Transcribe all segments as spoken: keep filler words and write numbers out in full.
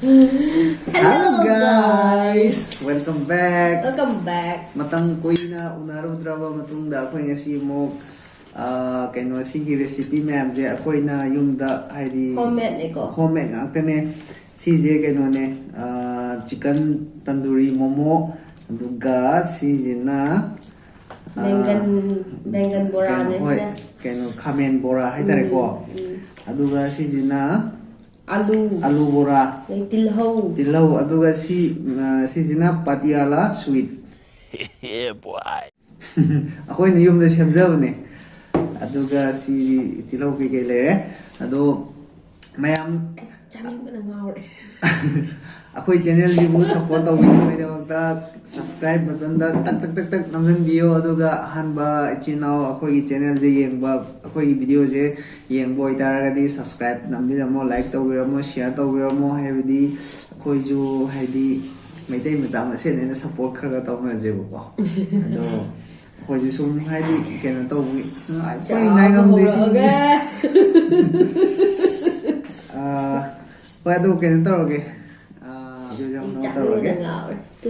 Hello, guys! Welcome back! Welcome back! ꯃꯇꯝ ꯀꯨꯏꯅ ꯎꯅꯔꯨꯗ꯭ꯔꯕ ꯃꯇꯨꯡꯗ ꯑꯩꯈꯣꯏ ꯉꯁꯤ ꯑꯃꯨꯛ, ꯑꯥ, ꯀꯩꯅꯣ, ꯁꯤꯒꯤ recipe ꯃꯌꯥꯝꯁꯦ ꯑꯩꯈꯣꯏꯅ ꯌꯨꯝꯗ, ꯍꯥꯏꯗꯤ, Homemade ꯅꯦꯀꯣ꯫ Homemade ꯉꯥꯛꯇꯅꯦ꯫ ꯁꯤꯁꯦ ꯀꯩꯅꯣꯅꯦ, ꯑꯥ, chicken tandoori momo, ꯑꯗꯨꯒ ꯁꯤꯁꯤꯅ, ꯑꯥ, ꯕꯦꯡꯒꯟ, ꯕꯦꯡꯒꯟ ꯕꯣꯔꯥꯅꯦ ꯀꯩꯅꯣ, ꯍꯣꯏ, ꯁꯤꯅ꯫ ꯀꯩꯅꯣ, ꯈꯥꯃꯦꯟ ꯕꯣꯔꯥ ꯍꯥꯏꯇꯥꯔꯦꯀꯣ꯫ ꯎꯝ, ꯎꯝ꯫ ꯑꯗꯨꯒ ꯁꯤꯁꯤꯅ ꯑꯂꯨ꯫ ꯑꯂꯨ ꯕꯣꯔꯥ꯫ ꯑꯗꯩ ꯇꯤꯜꯍꯧ꯫ ꯇꯤꯜꯍꯧ꯫ ꯑꯗꯨꯒ ꯁꯤ, ꯑ, ꯁꯤꯁꯤꯅ ꯄꯥꯇꯤꯌꯥꯂꯥ sweet꯫ Yeah, boy. ꯑꯩꯈꯣꯏꯅ ꯌꯨꯝꯗ ꯁꯦꯝꯖꯕꯅꯦ꯫ ꯑꯗꯨꯒ ꯁꯤ ꯇꯤꯜꯍꯧ ꯀꯩꯀꯩ ꯂꯩꯔꯦ꯫ ꯑꯗꯣ ꯃꯌꯥꯝ ꯑꯁ, ꯆꯥꯅꯤꯡꯕꯅ ꯉꯥꯎꯔꯦ꯫ ꯑꯩꯈꯣꯏ channel ꯁꯤꯕꯨ support ꯇꯧꯕꯤꯅꯕꯒꯤꯗꯃꯛꯇ subscribe button ꯗ ꯇꯛ ꯇꯛ ꯇꯛ ꯇꯛ ꯅꯝꯁꯤꯟꯕꯤꯌꯣ꯫ ꯑꯗꯨꯒ ꯑꯍꯥꯟꯕ ꯏꯆꯤꯟ ꯏꯅꯥꯎ ꯑꯩꯈꯣꯏꯒꯤ channel ꯁꯦ ꯌꯦꯡꯕ, ꯑꯩꯈꯣꯏꯒꯤ video ꯁꯦ ꯌꯦꯡꯕ ꯑꯣꯏꯇꯥꯔꯒꯗꯤ subscribe ꯅꯝꯕꯤꯔꯝꯃꯣ, like ꯇꯧꯕꯤꯔꯝꯃꯣ, share ꯇꯧꯕꯤꯔꯝꯃꯣ꯫ ꯍꯥꯏꯕꯗꯤ ꯑꯩꯈꯣꯏꯁꯨ, ꯍꯥꯏꯗꯤ, ꯃꯩꯇꯩ ꯃꯆꯥ ꯃꯁꯦꯟꯅꯦꯅ support ꯈꯔ ꯈꯔ ꯇꯧꯅꯁꯦꯕꯀꯣ꯫ ꯑꯗꯣ ꯑꯩꯈꯣꯏꯁꯨ ꯁꯨꯝ, ꯍꯥꯏꯗꯤ, ꯀꯩꯅꯣ ꯇꯧꯕꯒꯤ ꯉꯥꯏ-, ꯑꯩꯈꯣꯏ ꯉꯥꯏ ꯉꯝꯗꯦ ꯁꯤꯅꯤ꯫ ꯍꯧꯔꯛꯑꯒꯦ꯫ ꯑꯥ, ꯍꯣꯏ, ꯑꯗꯨ ꯀꯩꯅꯣ ꯇꯧꯔꯒꯦ꯫ ꯑꯥ, ꯑꯗꯨ ꯌꯥꯝ ꯑꯩ ꯀꯩꯅꯣ ꯇꯧꯔꯒꯦ꯫ ꯆꯥꯅꯤꯡꯕꯅ ꯉꯥꯎꯔꯦ꯫ Two.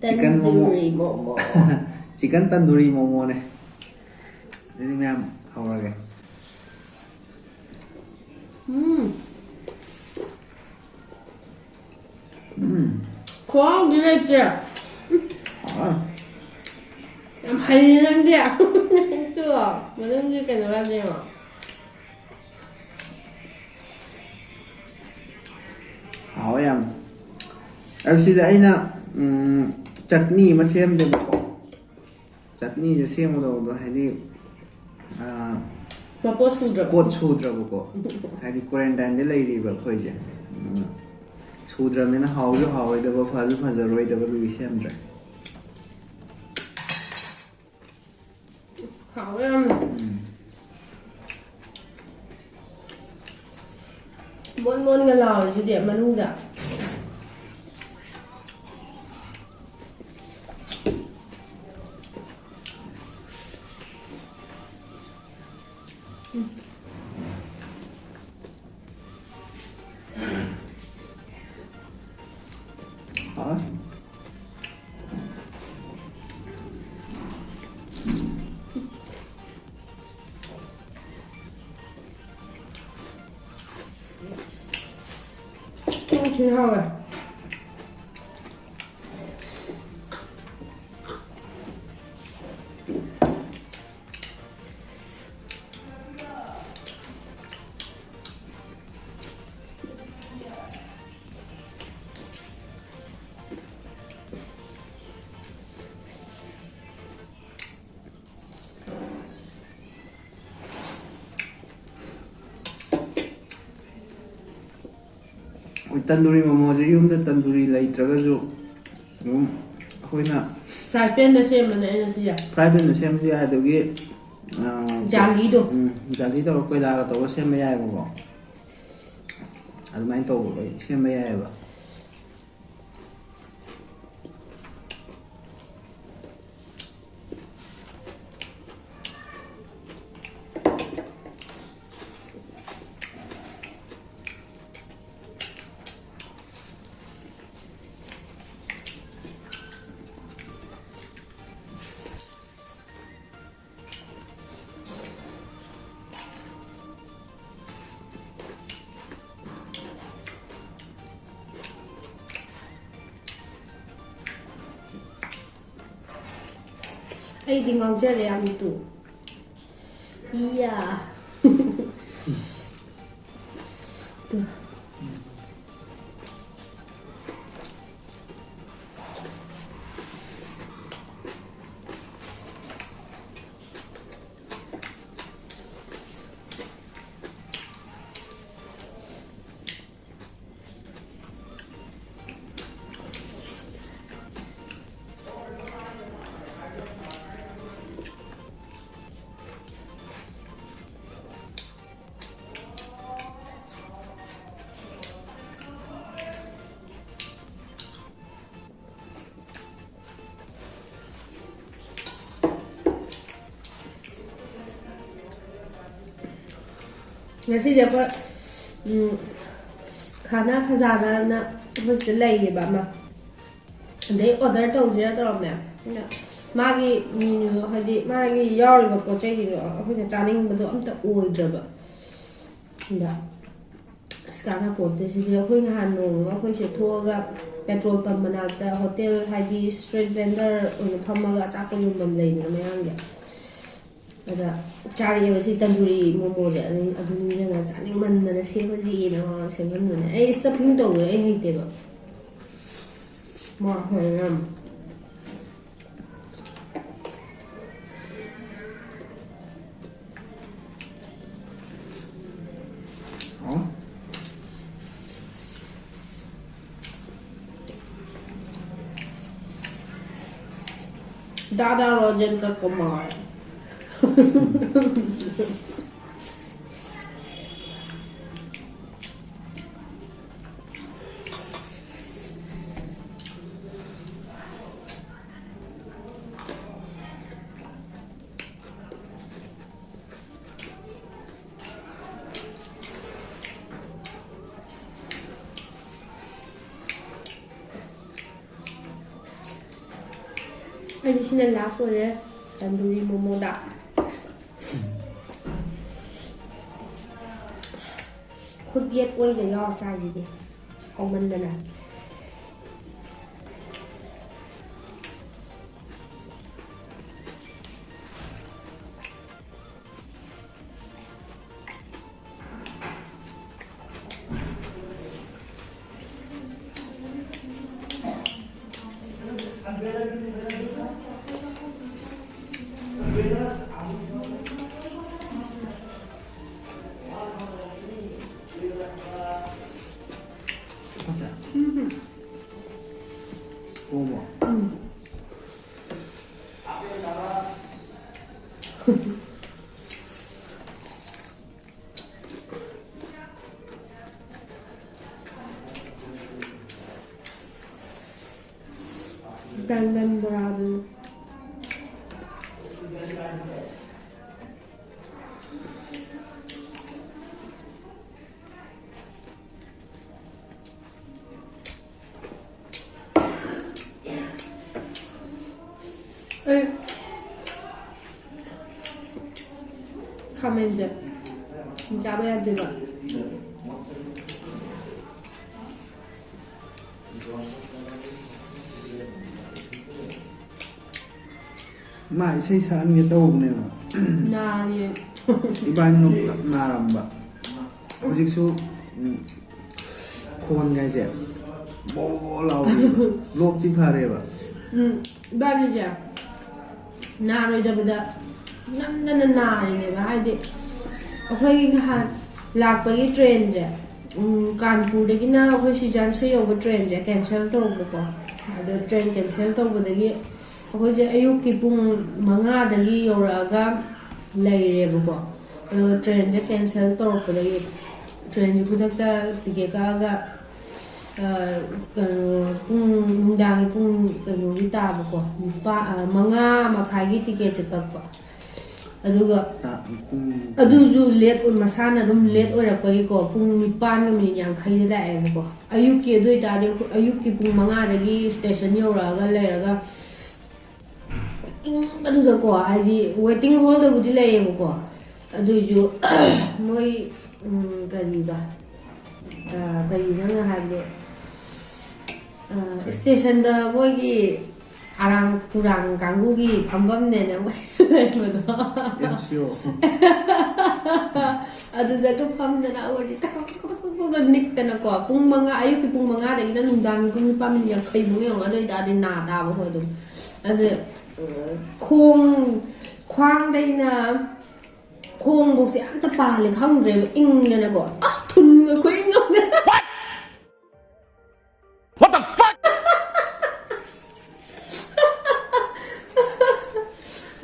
Chicken momo꯫ Tandoori momo꯫ Chicken tandoori momo ꯅꯦ꯫ ꯑꯗꯨꯗꯤ ꯃꯌꯥꯝ ꯍꯧꯔꯒꯦ꯫ ꯎꯝ꯫ ꯎꯝ꯫ ꯈꯨꯍꯥꯎꯗꯤ ꯂꯩꯇ꯭ꯔꯦ꯫ ꯍꯥꯎꯋꯦ꯫ ꯌꯥꯝ ꯍꯩꯌꯦ ꯅꯪꯗꯤ꯫ ꯇꯨ, ꯃꯅꯨꯡꯒꯤ ꯀꯩꯅꯣꯒꯥꯗꯣ ꯌꯦꯡꯉꯣ꯫ ꯍꯥꯎꯋꯦ ꯌꯥꯝ꯫ ꯑꯗꯨ ꯁꯤꯗ ꯑꯩꯅ, ꯎꯝ, ꯆꯠꯅꯤ ꯑꯃ ꯁꯦꯝꯗꯦꯕꯀꯣ꯫ ꯆꯠꯅꯤꯁꯦ ꯁꯦꯝꯒꯗꯧꯕꯗꯣ, ꯍꯥꯏꯗꯤ, ꯑꯥ, ꯃꯄꯣꯠ ꯁꯨꯗ꯭ꯔꯕ꯫ ꯄꯣꯠ ꯁꯨꯗ꯭ꯔꯕꯀꯣ꯫ ꯍꯥꯏꯗꯤ quarantine ꯗ ꯂꯩꯔꯤꯕ ꯑꯩꯈꯣꯏꯁꯦ꯫ ꯑꯗꯨꯅ ꯁꯨꯗ꯭ꯔꯕꯅꯤꯅ ꯍꯥꯎꯁꯨ ꯍꯥꯎꯔꯣꯏꯗꯕ, ꯐꯁꯨ ꯐꯖꯔꯣꯏꯗꯕ, ꯑꯗꯨꯒꯤ ꯁꯦꯝꯗ꯭ꯔꯦ꯫ ꯍꯥꯎꯋꯦ ꯌꯥꯝꯅ꯫ ꯎꯝ꯫ ꯃꯣꯟ ꯃꯣꯟꯒ ꯂꯥꯎꯔꯤꯁꯤꯗꯤ ꯃꯅꯨꯡꯗ꯫ ꯍꯥꯎꯋꯦ꯫ ꯑꯩꯈꯣꯏ ꯇꯟꯗꯨꯔꯤ ꯃꯣꯃꯣꯁꯦ ꯌꯨꯝꯗ ꯇꯟꯗꯨꯔꯤ ꯂꯩꯇ꯭ꯔꯒꯁꯨ ꯑꯗꯨꯝ ꯑꯩꯈꯣꯏꯅ ꯐ꯭ꯔꯥꯏ ꯄꯦꯟꯗ ꯁꯦꯝꯕꯅꯦ ꯑꯩꯅ ꯁꯤꯁꯦ꯫ ꯐ꯭ꯔꯥꯏ ꯄꯦꯟꯗ ꯁꯦꯝꯕꯁꯨ ꯌꯥꯏ, ꯑꯗꯨꯒꯤ, ꯑ, ꯖꯥꯂꯤꯗꯣ꯫ ꯎꯝ, ꯖꯥꯂꯤ ꯇꯧꯔꯒ ꯀꯣꯏꯂꯥꯒ ꯇꯧꯔꯒ ꯁꯦꯝꯕ ꯌꯥꯏꯑꯕꯀꯣ꯫ ꯑꯗꯨꯃꯥꯏꯅ ꯇꯧꯕ ꯂꯣꯏ ꯁꯦꯝꯕ ꯌꯥꯏꯑꯕ꯫ ꯑꯩꯗꯤ ꯉꯥꯎꯖꯔꯦ ꯌꯥꯝ ꯇꯨ꯫ ꯏꯌꯥ꯫ ꯉꯁꯤꯁꯦ ꯑꯩꯈꯣꯏ, ꯎꯝ, ꯈꯥꯅꯥ ꯈꯖꯥꯅꯥꯅ ꯑꯩꯈꯣꯏ ꯁꯤꯗ ꯂꯩꯌꯦꯕ ꯑꯃ, ꯑꯗꯩ ꯑꯣꯔꯗꯔ ꯇꯧꯁꯤꯔ ꯇꯧꯔꯝꯃꯦ꯫ ꯑꯗ ꯃꯥꯒꯤ ꯃꯦꯅꯨ, ꯍꯥꯏꯗꯤ ꯃꯥꯒꯤ ꯌꯥꯎꯔꯤꯕ ꯄꯣꯠ ꯆꯩꯁꯤꯡꯗꯣ ꯑꯩꯈꯣꯏꯅ ꯆꯥꯅꯤꯡꯕꯗꯣ ꯑꯝꯇ ꯑꯣꯏꯗ꯭ꯔꯕ꯫ ꯑꯗ ꯑꯁ, ꯀꯥꯟꯅꯄꯣꯟꯇꯦ ꯁꯤꯗꯤ꯫ ꯑꯩꯈꯣꯏ ꯅꯍꯥꯟ ꯅꯣꯡꯃ ꯑꯩꯈꯣꯏꯁꯦ ꯊꯣꯛꯑꯒ ꯄꯦꯇ꯭ꯔꯣꯜ ꯄꯝ ꯃꯅꯥꯛꯇ ꯍꯣꯇꯦꯜ, ꯍꯥꯏꯗꯤ ꯁ꯭ꯇ꯭ꯔꯤꯠ ꯚꯦꯟꯗꯔ ꯑꯣꯏꯅ ꯐꯝꯃꯒ ꯑꯆꯥꯄꯣꯠ ꯌꯣꯟꯐꯝ ꯂꯩꯗꯅ ꯃꯌꯥꯡꯒꯤ, ꯑꯗ ꯆꯥꯔꯛꯑꯦꯕ ꯁꯤ ꯇꯟꯗꯨꯔꯤ ꯃꯣꯃꯣꯁꯦ꯫ ꯑꯗꯩ ꯑꯗꯨ ꯅꯤꯡꯁꯤꯡꯉꯒ ꯆꯥꯅꯤꯡꯃꯟꯗꯅ ꯁꯦꯝꯃꯁꯤꯅ ꯁꯦꯝꯍꯟꯕꯅꯦ꯫ ꯑꯩ ꯁ꯭ꯇꯐꯤꯡ ꯇꯧꯕꯗꯣ ꯑꯩ ꯍꯩꯇꯦꯕ꯫ ꯃꯥ ꯍꯣꯏ ꯌꯥꯝ꯫ दादा रोजन का कमाल। ꯑꯩꯗꯤ ꯁꯤꯅ ꯂꯥꯁ ꯑꯣꯏꯔꯦ ꯇꯟꯗꯨꯔꯤ ꯃꯣꯃꯣꯗ꯫ ꯈꯨꯠ ꯌꯦꯠ ꯑꯣꯏꯒ ꯌꯥꯎꯔ ꯆꯥꯏꯁꯤꯗꯤ ꯍꯥꯎꯃꯟꯗꯅ꯫ ꯕꯦꯡꯒꯟ ꯕꯣꯔꯥꯗꯨ꯫ ꯑꯩ ꯈꯥꯃꯦꯟꯁꯦ ꯆꯥꯕ ꯌꯥꯗꯦꯕ꯫ ꯃꯥ ꯏꯁꯩ ꯁꯛꯍꯟꯒꯦ ꯇꯧꯕꯅꯦꯕ꯫ ꯅꯥꯔꯤꯌꯦ꯫ ꯏꯕꯥꯅꯤꯃꯛ ꯄꯨꯂꯞ ꯅꯥꯔꯝꯕ꯫ ꯍꯧꯖꯤꯛꯁꯨ, ꯎꯝ, ꯈꯣꯟꯒꯥꯏꯁꯦ ꯕꯣ ꯕꯣ ꯂꯥꯎꯔꯦꯕ꯫ ꯂꯣꯛꯇꯤ ꯐꯔꯦꯕ꯫ ꯎꯝ, ꯏꯕꯥꯅꯤꯁꯦ ꯅꯥꯔꯣꯏꯗꯕꯗ ꯅꯝꯗꯅ ꯅꯥꯔꯤꯅꯦꯕ꯫ ꯍꯥꯏꯗꯤ ꯑꯩꯈꯣꯏꯒꯤ ꯅꯍꯥꯟ ꯂꯥꯛꯄꯒꯤ ꯇ꯭ꯔꯦꯟꯁꯦ, ꯎꯝ, ꯀꯥꯟꯄꯨꯔꯗꯒꯤꯅ ꯑꯩꯈꯣꯏ ꯁꯤ ꯖꯥꯟꯁꯤ ꯌꯧꯕ ꯇ꯭ꯔꯦꯟꯁꯦ ꯀꯦꯟꯁꯦꯜ ꯇꯧꯕꯀꯣ꯫ ꯑꯗꯣ ꯇ꯭ꯔꯦꯟ ꯀꯦꯟꯁꯦꯜ ꯇꯧꯕꯗꯒꯤ ꯑꯩꯈꯣꯏꯁꯦ ꯑꯌꯨꯛꯀꯤ ꯄꯨꯡ ꯃꯉꯥꯗꯒꯤ ꯌꯧꯔꯛꯑꯒ ꯂꯩꯔꯦꯕꯀꯣ꯫ ꯑꯗꯣ ꯇ꯭ꯔꯦꯟꯁꯦ ꯀꯦꯟꯁꯦꯜ ꯇꯧꯔꯛꯄꯗꯒꯤ ꯇ꯭ꯔꯦꯟꯁꯦ ꯈꯨꯗꯛꯇ ꯇꯤꯀꯦꯠ ꯀꯛꯑꯒ, ꯑ, ꯀꯩꯅꯣ, ꯄꯨꯡ, ꯅꯨꯡꯗꯥꯡꯒꯤ ꯄꯨꯡ ꯀꯩꯅꯣꯒꯤ ꯇꯥꯕꯀꯣ, ꯅꯤꯄꯥ-, ꯑ, ꯃꯉꯥ ꯃꯈꯥꯏꯒꯤ ꯇꯤꯀꯦꯠꯁꯦ ꯀꯛꯄ꯫ ꯑꯗꯨꯒ ꯇꯥ-, ꯄꯨꯡ ꯑꯗꯨꯁꯨ ꯂꯦꯠ ꯑꯣꯏ-, ꯃꯁꯥꯅ ꯑꯗꯨꯝ ꯂꯦꯠ ꯑꯣꯏꯔꯛꯄꯒꯤꯀꯣ, ꯄꯨꯡ ꯅꯤꯄꯥꯟꯒ ꯃꯤꯅꯤꯠ ꯌꯥꯡꯈꯩꯗ ꯂꯥꯛꯑꯦꯕꯀꯣ꯫ ꯑꯌꯨꯛꯀꯤ, ꯑꯗꯨ ꯑꯣꯏꯇꯥꯔꯗꯤ ꯑꯩꯈꯣꯏ ꯑꯌꯨꯛꯀꯤ ꯄꯨꯡ ꯃꯉꯥꯗꯒꯤ ꯁ꯭ꯇꯦꯁꯟ ꯌꯧꯔꯛꯑꯒ ꯂꯩꯔꯒ, ꯏꯪꯕꯗꯨꯗꯀꯣ, ꯍꯥꯏꯗꯤ ꯋꯦꯇꯤꯡ ꯍꯣꯜꯗꯕꯨꯗꯤ ꯂꯩꯌꯦꯕꯀꯣ, ꯑꯗꯨꯏꯁꯨ ꯃꯣꯏ, ꯎꯝ, ꯀꯔꯤꯕ, ꯑ, ꯀꯔꯤ ꯅꯪꯅ ꯍꯥꯏꯕꯗꯣ, ꯑ, ꯁ꯭ꯇꯦꯁꯟꯗ ꯃꯣꯏꯒꯤ ꯑꯔꯥꯡ ꯇꯨꯔꯥꯡ ꯀꯥꯡꯕꯨꯒꯤ ꯐꯝꯐꯝꯅꯦꯅ ꯃꯣꯏ ꯂꯩꯕꯗꯣ꯫ ꯑꯦꯝ ꯁꯤ ꯑꯣ꯫ ꯑꯗꯨꯗꯒ ꯐꯝꯗꯅ ꯑꯩꯈꯣꯏꯗꯤ ꯇꯛ ꯇꯛ ꯇꯛ ꯇꯛ ꯇꯛ ꯅꯤꯛꯇꯅꯀꯣ, ꯄꯨꯡ ꯃꯉꯥ, ꯑꯌꯨꯛꯀꯤ ꯄꯨꯡ ꯃꯉꯥꯗꯒꯤꯅ ꯅꯨꯡꯗꯥꯡꯒꯤ ꯄꯨꯡ ꯅꯤꯄꯥꯟ ꯃꯤꯅꯤꯠ ꯌꯥꯡꯈꯩ ꯐꯥꯎ ꯌꯦꯡꯉꯣ꯫ ꯑꯗꯨ ꯑꯣꯏꯇꯥꯔꯗꯤ ꯅꯥ ꯇꯥꯕ ꯍꯣꯏ ꯑꯗꯨꯝ꯫ ꯑꯗꯨ, ꯈꯣꯡ, ꯈ꯭ꯋꯥꯡꯗꯩꯅ ꯈꯣꯡꯐꯧꯁꯦ ꯑꯝꯇ ꯄꯥꯜꯂꯦ ꯈꯪꯗ꯭ꯔꯦꯕ, ꯏꯪꯗꯅꯀꯣ꯫ ꯑꯁ, ꯊꯨꯟꯒ ꯈꯨꯏꯪ ꯑꯃꯅꯦ꯫ What the fuck?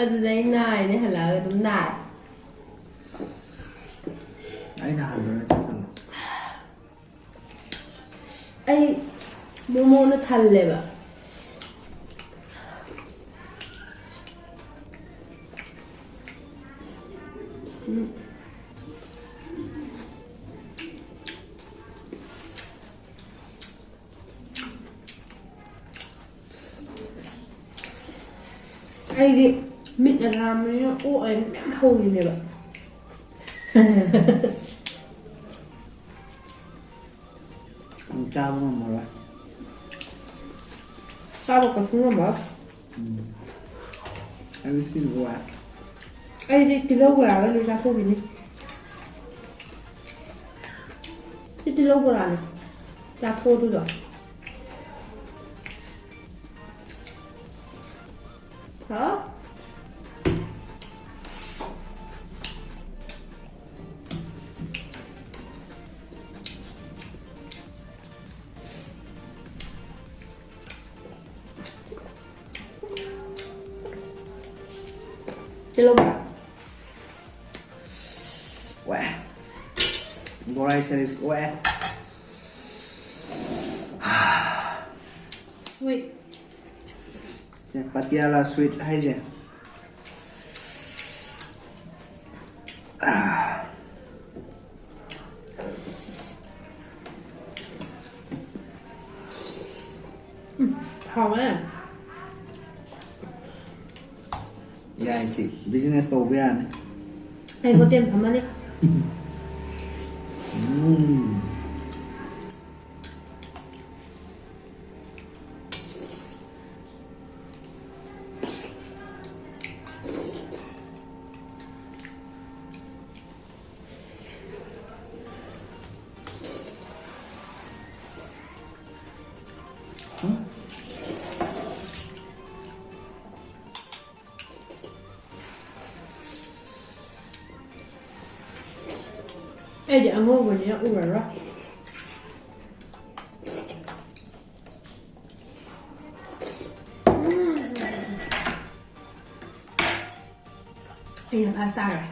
ꯑꯗꯨꯗ ꯑꯩ ꯅꯥꯏꯅꯦ, ꯍꯜꯂꯛꯑꯒ ꯑꯗꯨꯝ ꯅꯥꯏ꯫ ꯑꯩꯅ ꯍꯥꯟꯗꯣꯔꯦ, ꯆꯥꯁꯜꯂꯣ꯫ ꯑꯩ ꯃꯣꯃꯣꯅ ꯊꯜꯂꯦꯕ꯫ ꯎꯝ꯫ ꯑꯩꯗꯤ ꯃꯤꯠꯅ ꯂꯥꯝꯕꯅꯤꯅ ꯑꯣꯛ ꯑꯣꯏꯅ ꯃꯌꯥꯝ ꯍꯧꯔꯤꯅꯦꯕ꯫ ꯆꯥꯕ ꯉꯝꯃꯔꯣꯏ꯫ ꯆꯥꯕ ꯀꯩꯁꯨ ꯉꯝꯃꯣꯏ꯫ ꯎꯝ꯫ ꯑꯩꯗꯤ ꯁꯤꯅ ꯋꯥꯏ꯫ ꯑꯩꯗꯤ ꯇꯤꯜꯍꯧ ꯕꯣꯔꯥꯒ ꯂꯣꯏ ꯆꯥꯊꯣꯛꯈꯤꯅꯤ꯫ ꯁꯤ ꯇꯤꯜꯍꯧ ꯕꯣꯔꯥꯅꯦ꯫ ꯆꯥꯊꯣꯛꯑꯣ ꯑꯗꯨꯗꯣ꯫ ꯍꯥꯎ꯫ ꯇꯤꯜꯍꯧ ꯕꯣꯔꯥ꯫ ꯋꯥ꯫ ꯕꯣꯔꯥ ꯁꯔꯤꯁ ꯋꯥ꯫ ꯍꯣꯏ꯫ ꯁꯦ, ꯄꯇꯤꯌꯥꯂꯥ ꯁ꯭ꯋꯤꯠ ꯍꯥꯏꯁꯦ꯫ ꯎꯝ, ꯍꯥꯎꯋꯦ꯫ ꯌꯥꯏ, ꯁꯤ business ꯇꯧꯕ ꯌꯥꯅꯤ꯫ ꯑꯩ ꯍꯣꯇꯦꯜ ꯐꯝꯃꯅꯤ꯫ ꯎꯝ꯫ ꯑꯩꯗꯤ ꯑꯉꯧꯕꯅꯤꯅ ꯎꯔꯔꯣꯏ꯫ ꯎꯝ꯫ ꯑꯩꯅ ꯐꯥꯔꯁ ꯇꯥꯔꯦ꯫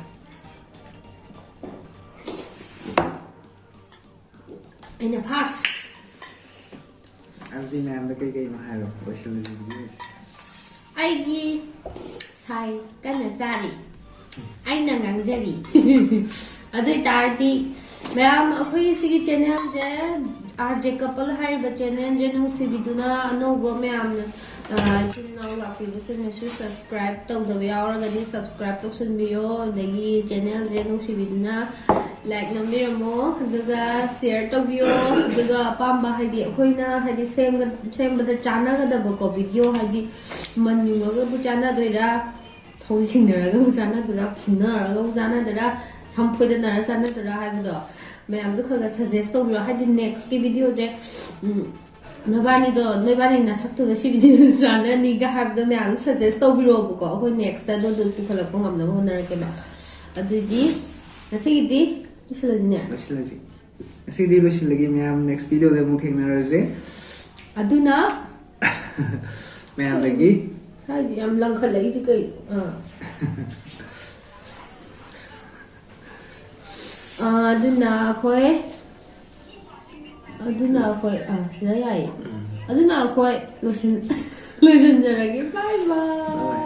ꯑꯩꯅ ꯐꯥꯔꯁ꯫ ꯑꯗꯨꯗꯤ ꯃꯌꯥꯝꯗ ꯀꯩ ꯀꯩꯅꯣ ꯍꯥꯏꯔꯣ, ꯂꯣꯏꯁꯤꯜꯂꯁꯤ video ꯁꯦ꯫ ꯑꯩꯒꯤ ꯁꯥꯏ ꯀꯟꯅ ꯆꯥꯔꯤ꯫ ꯑꯩꯅ ꯉꯥꯡꯖꯔꯤ꯫ ꯑꯗꯨ ꯑꯣꯏ ꯇꯥꯔꯗꯤ ꯃꯌꯥꯝ, ꯑꯩꯈꯣꯏꯒꯤ ꯁꯤꯒꯤ channel ꯁꯦ, RJ Couple ꯍꯥꯏꯔꯤꯕ channel ꯁꯦ ꯅꯨꯡꯁꯤꯕꯤꯗꯨꯅ ꯑꯅꯧꯕ ꯃꯌꯥꯝꯅ ꯑ, ꯏꯆꯤꯟ ꯏꯅꯥꯎ ꯂꯥꯛꯄꯤꯕꯁꯤꯡꯅꯁꯨ subscribe ꯇꯧꯗꯕ ꯌꯥꯎꯔꯒꯗꯤ subscribe ꯇꯧꯁꯟꯕꯤꯌꯣ, ꯑꯗꯒꯤ channelꯁꯦ ꯅꯨꯡꯁꯤꯕꯤꯗꯨꯅ like ꯅꯝꯕꯤꯔꯝꯃꯣ, ꯑꯗꯨꯒ share ꯇꯧꯕꯤꯌꯣ, ꯑꯗꯨꯒ ꯑꯄꯥꯝꯕ, ꯍꯥꯏꯗꯤ ꯑꯩꯈꯣꯏꯅ, ꯍꯥꯏꯗꯤ ꯁꯦꯝꯒ-, ꯁꯦꯝꯕꯗ ꯆꯥꯟꯅꯒꯗꯕꯀꯣ video, ꯍꯥꯏꯗꯤ ꯃꯟ ꯌꯨꯡꯉꯒꯕꯨ ꯆꯥꯟꯅꯗꯣꯏꯔꯥ, ꯊꯧꯔꯤ ꯁꯤꯡꯅꯔꯒꯕꯨ ꯆꯥꯟꯅꯗꯣꯏꯔꯥ, ꯐꯨꯅꯔꯒꯕꯨ ꯆꯥꯟꯅꯗꯣꯏꯔꯥ, ꯁꯝ ꯐꯣꯏꯗꯅꯔ ꯆꯥꯟꯅꯗꯣꯏꯔꯥ ꯍꯥꯏꯕꯗꯣ ꯃꯌꯥꯝꯁꯨ ꯈꯔ ꯈꯔ suggest ꯇꯧꯕꯤꯔꯣ, ꯍꯥꯏꯗꯤ nextꯀꯤ videoꯁꯦ, ꯎꯝ, ꯅꯕꯥꯅꯤꯗꯣ, ꯅꯣꯏꯕꯥꯅꯤ ꯅꯁꯛꯇꯨꯗ ꯁꯤ videoꯁꯤ ꯆꯥꯟꯅꯅꯤꯒ ꯍꯥꯏꯕꯗꯣ ꯃꯌꯥꯝꯁꯨ suggest ꯇꯧꯕꯤꯔꯛꯑꯣꯕꯀꯣ, ꯑꯩꯈꯣꯏ nextꯇ ꯑꯗꯨ, ꯑꯗꯨ ꯄꯨꯈꯠꯂꯛꯄ ꯉꯝꯅꯕ ꯍꯣꯠꯅꯔꯛꯀꯦꯕ꯫ ꯑꯗꯨꯗꯤ ꯉꯁꯤꯒꯤꯗꯤ ꯂꯣꯏꯁꯤꯜꯂꯁꯤꯅꯦ꯫ ꯂꯣꯏꯁꯤꯜꯂꯁꯤ꯫ ꯉꯁꯤꯗꯤ ꯂꯣꯏꯁꯤꯜꯂꯒꯦ ꯃꯌꯥꯝ, next videoꯗ ꯑꯃꯨꯛ ꯊꯦꯡꯅꯔꯁꯦ꯫ ꯑꯗꯨꯅ ꯃꯌꯥꯝꯗꯒꯤ ꯁ꯭ꯋꯥꯏꯁꯦ ꯌꯥꯝ ꯂꯪꯈꯠꯂꯛꯏꯁꯦ ꯀꯩꯅꯣ? ꯑꯥ꯫ ꯑꯥ, ꯑꯗꯨꯅ ꯑꯩꯈꯣꯏ, ꯑꯗꯨꯅ ꯑꯩꯈꯣꯏ, ꯑꯥ, ꯁꯤꯗ ꯌꯥꯏꯌꯦ꯫ ꯑꯗꯨꯅ ꯑꯩꯈꯣꯏ ꯂꯣꯏꯁꯤꯟ-, ꯂꯣꯏꯁꯤꯟꯖꯔꯒꯦ꯫ Bye bye꯫